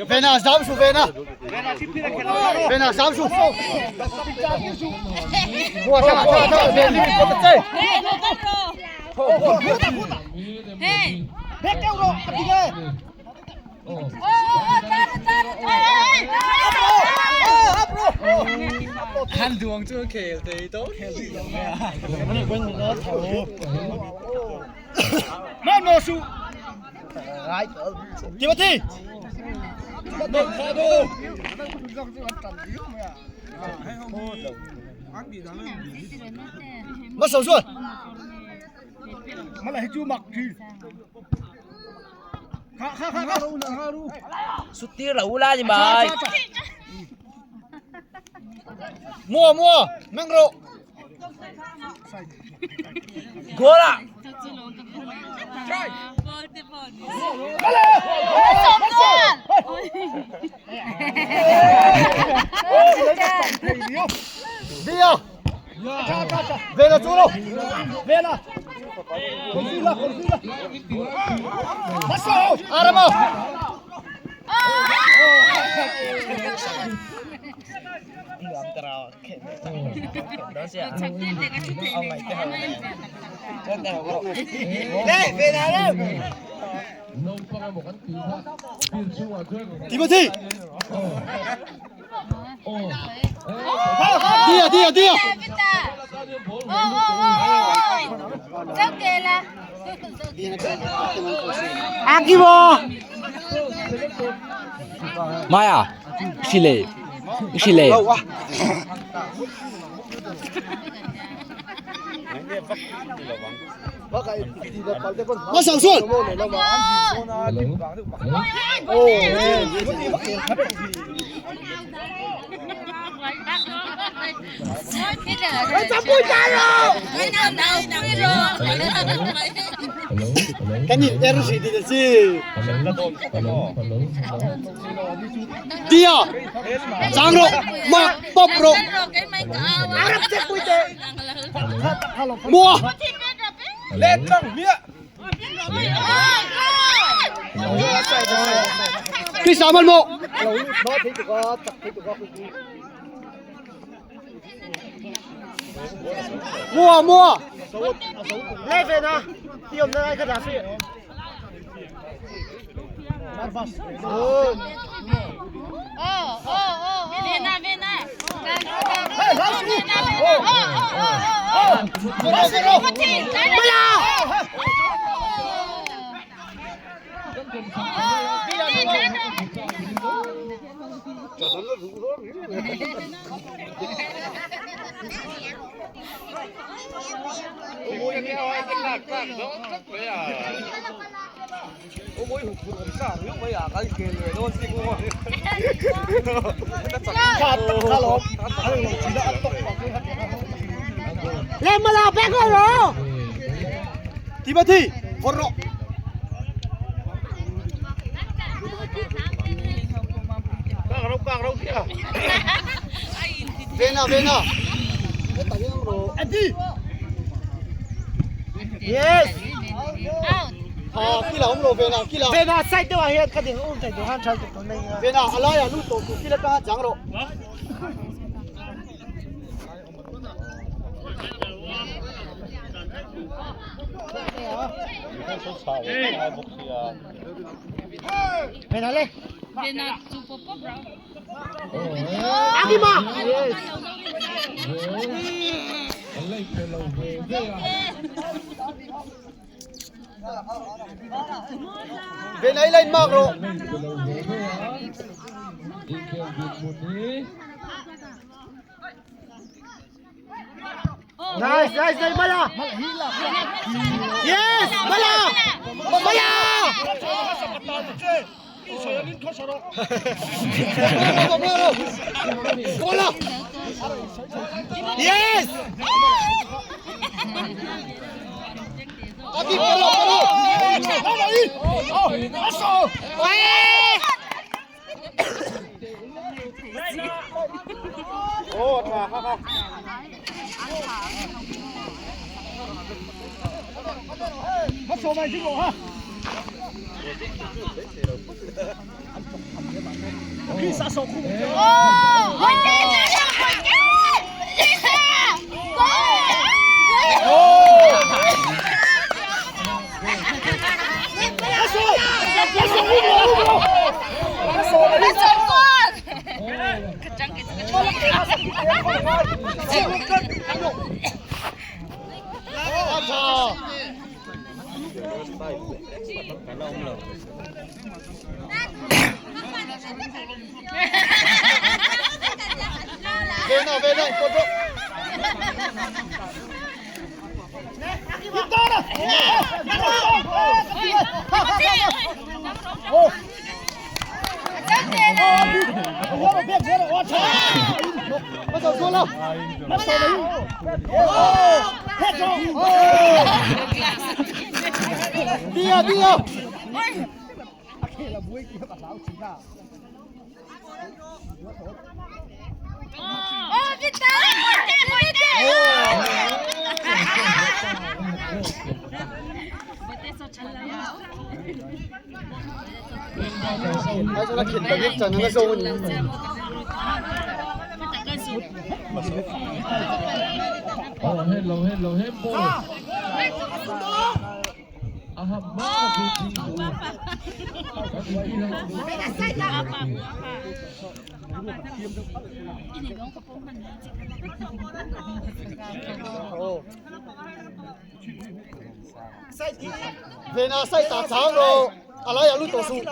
Vena zam su Vena. Vena zam su. Mua sa sa sa Vena đi có chơi. Timothy. Mất sầu rồi. Mất lại chú mặc thì. Sut tir lo ula ni mai. Mua mua, mang rượu. Goal ah. Đi à? Về là chú đâu? Về là. Aramo. Đây, về nào đây. Timothy. Đi à, đi à, đi à. Mai à? Chile. Chile. Mất sầu xuống. Cái nhìn em gì thì gì. Đi à? Giang rộ, mặc bóp rộ. Mua. Lên bằng miệng. Cái sao mất mộ. Mua mua. Timothy, vọt rộ. Về nào, về nào. Andy. Yes. À, khi nào ông lộ về nào, khi nào. Về nào sai tiêu à hiện cái gì cũng chạy đồ ăn chơi tụi mình. Về nào, alai à, lúc tổ khi là ta giang rộ. Về nào lên. Akima. Về này lên mặc rộ. Nice, nice, nice, Mala. Yes, Mala. Mala. Yes! Về sai打长咯，阿拉有路读书。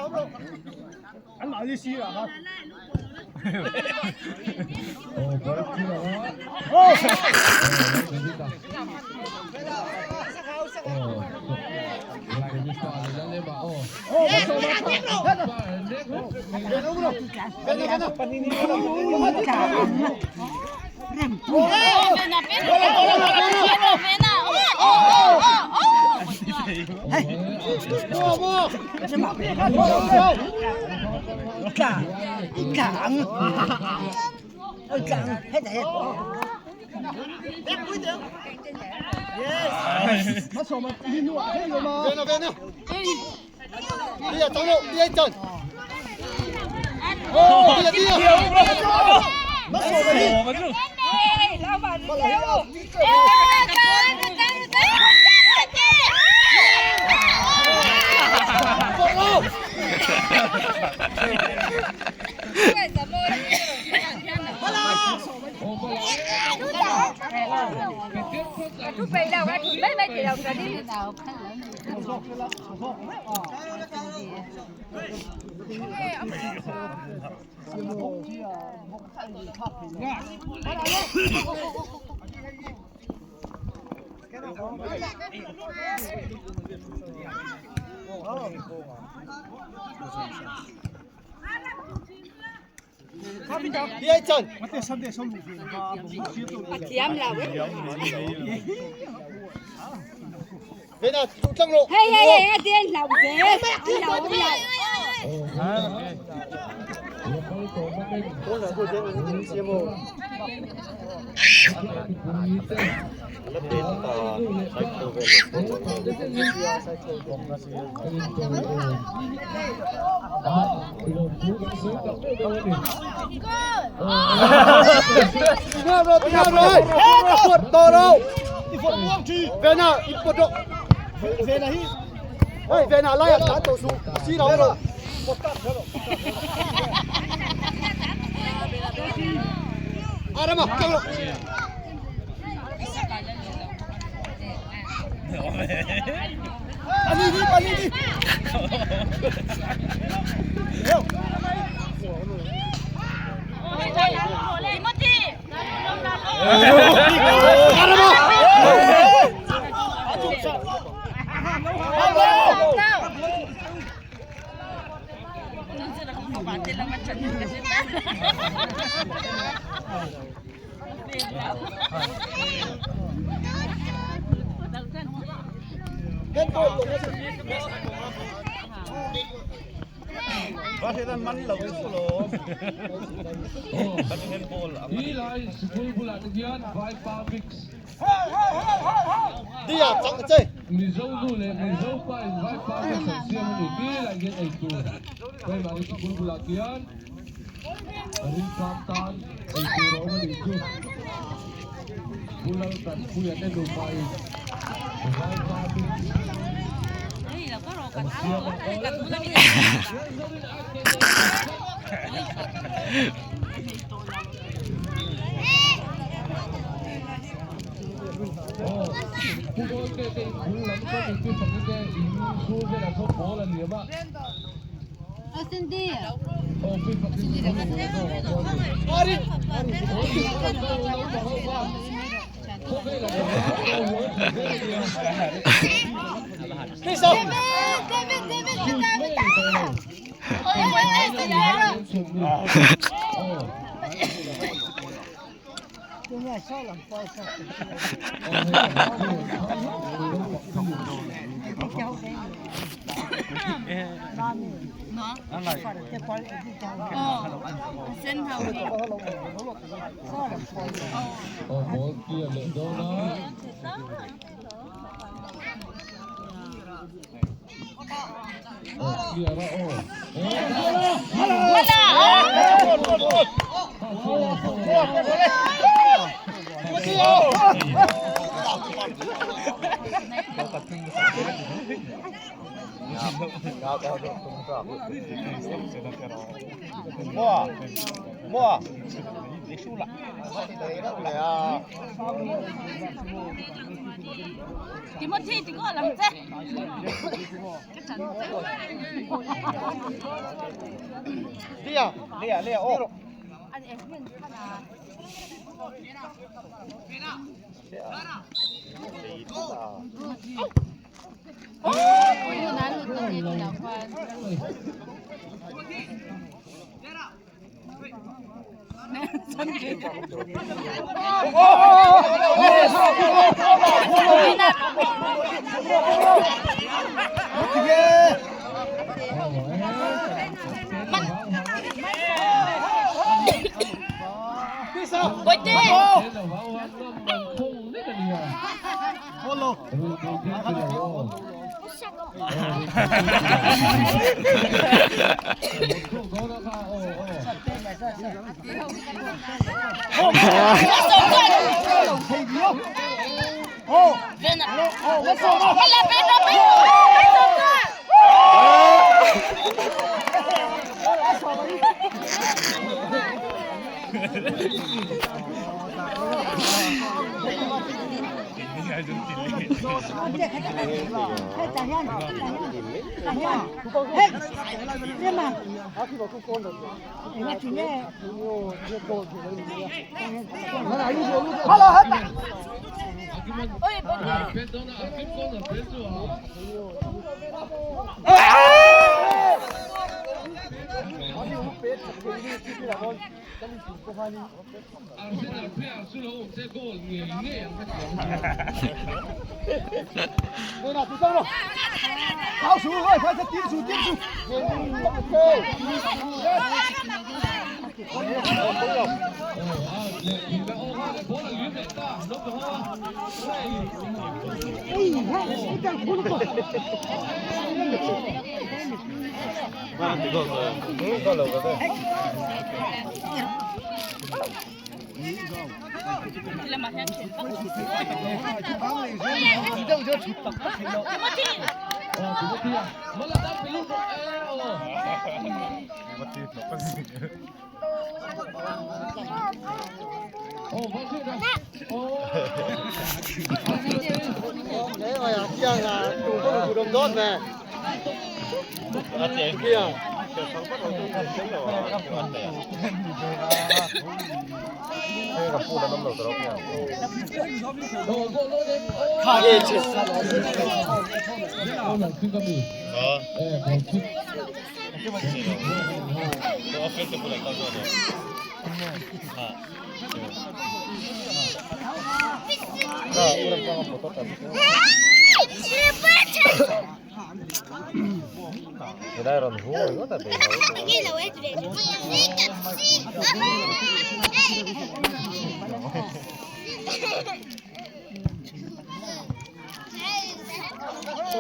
Mizo nu leh Mizo pa in vaipa mix an siam a ni ti lai hian ei tur keimahni sikul bulah khian rintlak tan ei tur a awm a nih chu. Pu Laltanpuia te nupa in vaipa mix an siam a.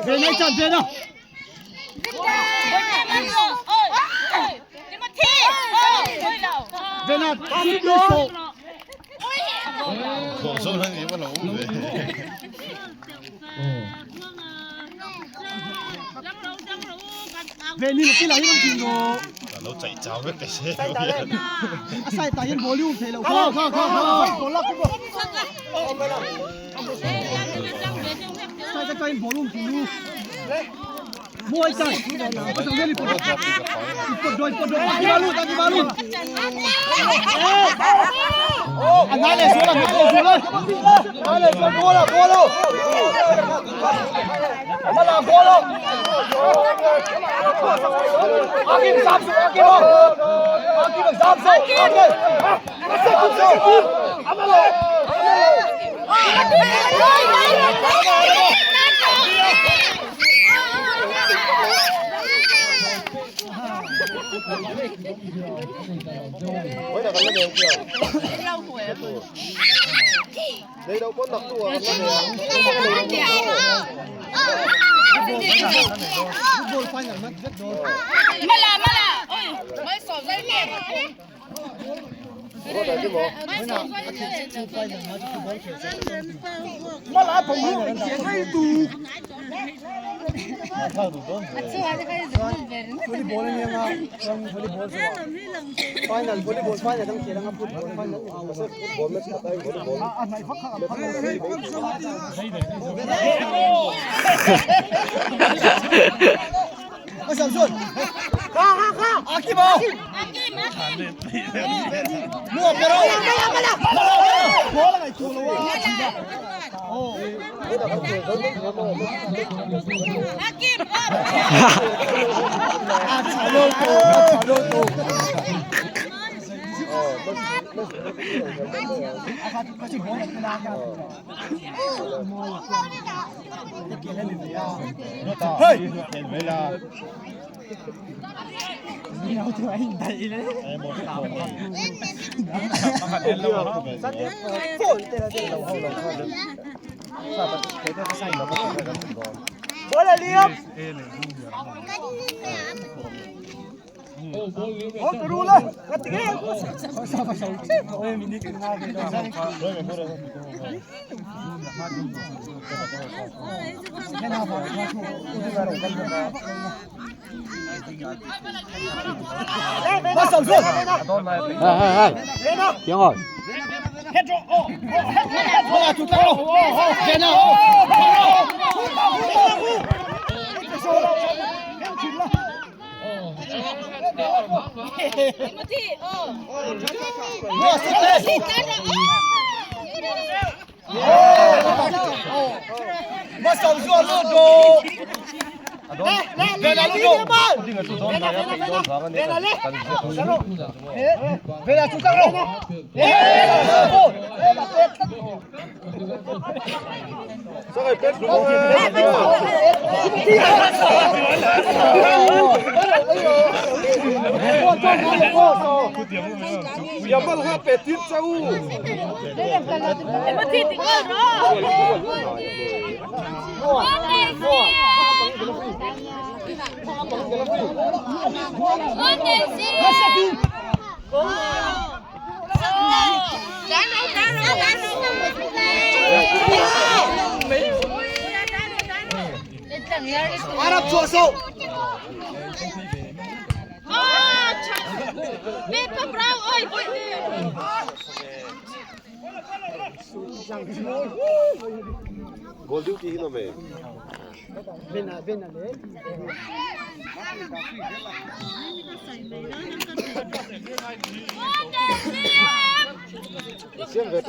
Về ngay trận về nào. Về nào, ship đi số. Về đi một cái này không chịu rồi. Sai tại yên volume thế là không không không không. Sai tại yên volume thì luôn. Mua sai. Có thằng lên đi đôi đôi. Đi ba luôn, đi ba luôn. Anh hai này xuống rồi, hai này xuống rồi. Hai này xuống rồi, qua rồi. Mà làm qua rồi. Akim sám xuống, Akim không? Akim được sám xuống. Akim. Akim. Final volleyball final đang chơi đang football final. Ôi sao rồi? Akim không? Mua cái đó. Bố là ngày chùa luôn. Akim. Hai, tiếng rồi. Arab chua sâu. Gol duty hino me. Bena bena le. Siempre